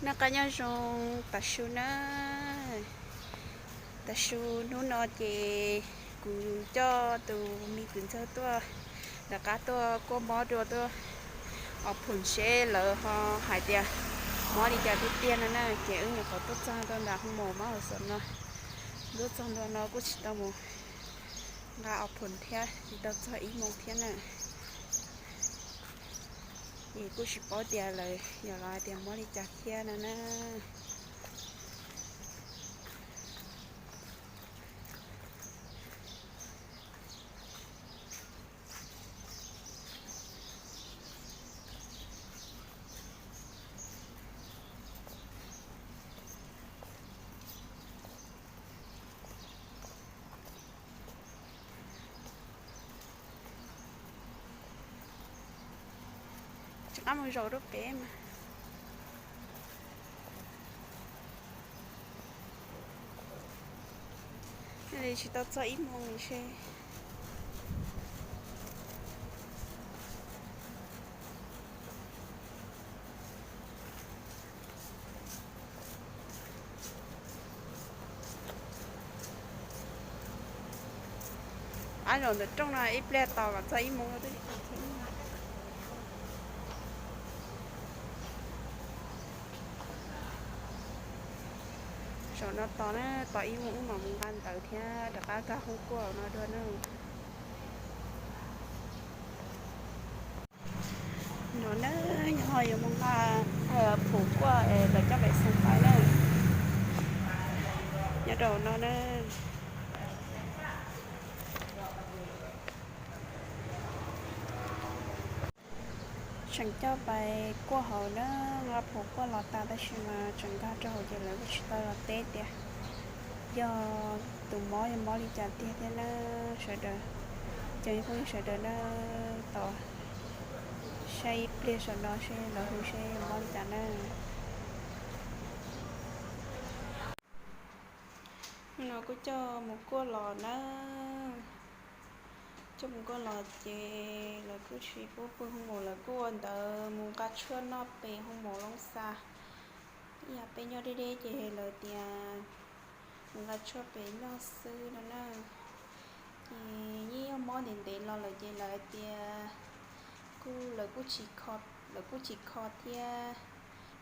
Noj qab nyob zoo tav su na. Tav su hnub no ces kuv coj tus me kwv ntxawg tuaj, rov qab tuaj kuaj mob dua tuaj ob phom seb lawv ho hais tias mob li cas tiag tiag no na. Ces wb nyuam qhuav tuaj txog rau nram hoo maum mab hauv xov no, tuaj txog ntua no kuj tsis tau mus nqa ob phom thiab, tsis tau txog ib moos thiab na. Ces kuj tsis paub tias lawv yog los hais tias mob li cas thiab no na. Rov qab mus zaum rau pem mas. Li tsis tau txog ib moos li seb. Ab, zaum ntawm rooj no ib pliag tos kom txog ib moos. Zaum no tos na, tos ib moos wb mam mus nqa ntawv thiab rov qab nkag hoob kuaj no dua na. No na, nyob ho yuav mus nqa phom kuaj es lawv coj pem xoo pais na. Nyob rau no na. Tseem coj pais kuaj hauv na, nqa phom kuaj los tas tab sis mas tseem nkag rau hauv ces lawv kuj tsis tau los teb tias yog tus mob yog mob li cas tiag thiab na sawv daws. Cov phooj ywg sawv daws na, tos saib ib pliag saum no seb lawv hu seb mob li cas na. No kuj coj mus kuaj los na. Coj mus kuaj los ces lawv kuj tsis pub pw hoo maum, lawv kuj ua ntawv mus nqa tshuaj noj pem hoo maum Loob Xas. Ib yam peb nyob deb deb ces lawv tias mus nqa tshuaj pem noj xwb no na. Ces yeej yog mob ntev ntev los lawm ces lawv hais tias kuj, lawv kuj tsis kho, lawv kuj tsis kho thiab.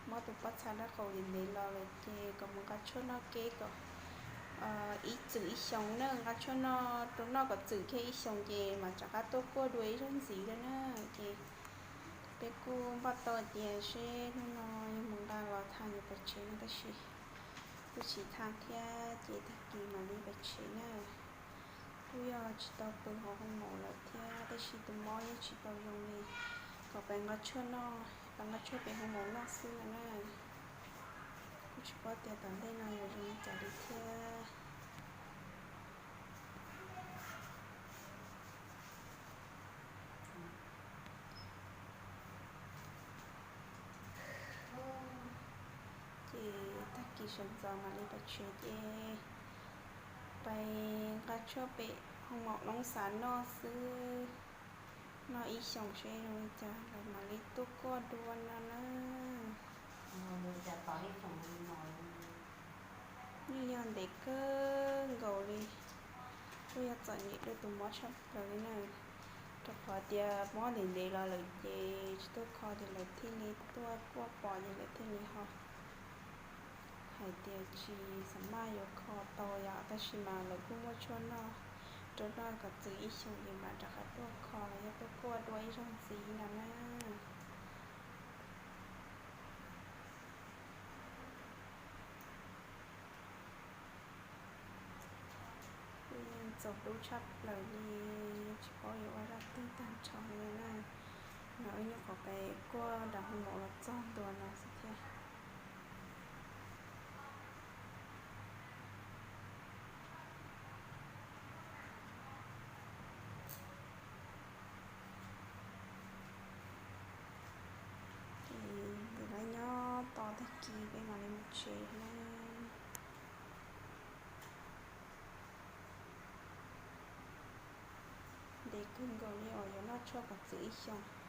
Mob tus pob txha nraub qaum ntev ntev los lawm ces kom mus nqa tshuaj noj keb kom ib txwm ib xyoos na, nqa tshuaj noj rau noj kom txwm kiag ib xyoos ces mam rov qab tuaj kuaj dua ib zaug ntxiv na. Ces peb kuj npaj tau hais tias seb hnub no yuav mus nqa los tham yuav pais tsev no tab sis kuj tsis tham thiab ces tag kis mam li pais tsev na. Kuj yog tsis tau pw hauv hoo maum lawm thiab tab sis tus mob yeej tsis tau zoo li, kom pais nqa tshuaj noj, pais nqa tshuaj pem hoo maum noj xwb no na. Kuj tsis paub tias tom ntej no yuav zoo li cas li thiab. Ces tag kis sawv ntxov mam li pais tsev ces pais nqa tshuaj pem hoo maum Loob Xas noj xwb, noj ib xyoos seb zoo li cas lawv mam li tuaj kuaj dua no na. Yeej yog ntev kawg nkaus li, kuj yog txom nyem rau tus mob tshaj plaws li na. Rau qhov tias mob ntev ntev los lawm ces tsis tuaj kho ces lawv thiaj li tuaj kuaj pom ces lawv thiaj li ho hais tias tsis xav maj yuav kho tau yom, tab sis mas lawv kuj muaj tshuaj noj rau noj kom txwm ib xyoos ces mam rov qab tuaj kho los yog tuaj kuaj dua ib zaug ntxiv no na. Kuj yeej txaus hlub tshaj plaws li, tsis paub yuav ua zaj twg tag nrho li na. No wb nyuam qhuav pais kuaj nram hoo maum los txog ntua no xwb thiab. Ces ntim lawv nyob tos tag kis peb mam li mus tsev na. Ntev kawg nkaus li uas yuav noj tshuaj kom txwm ib xyoos.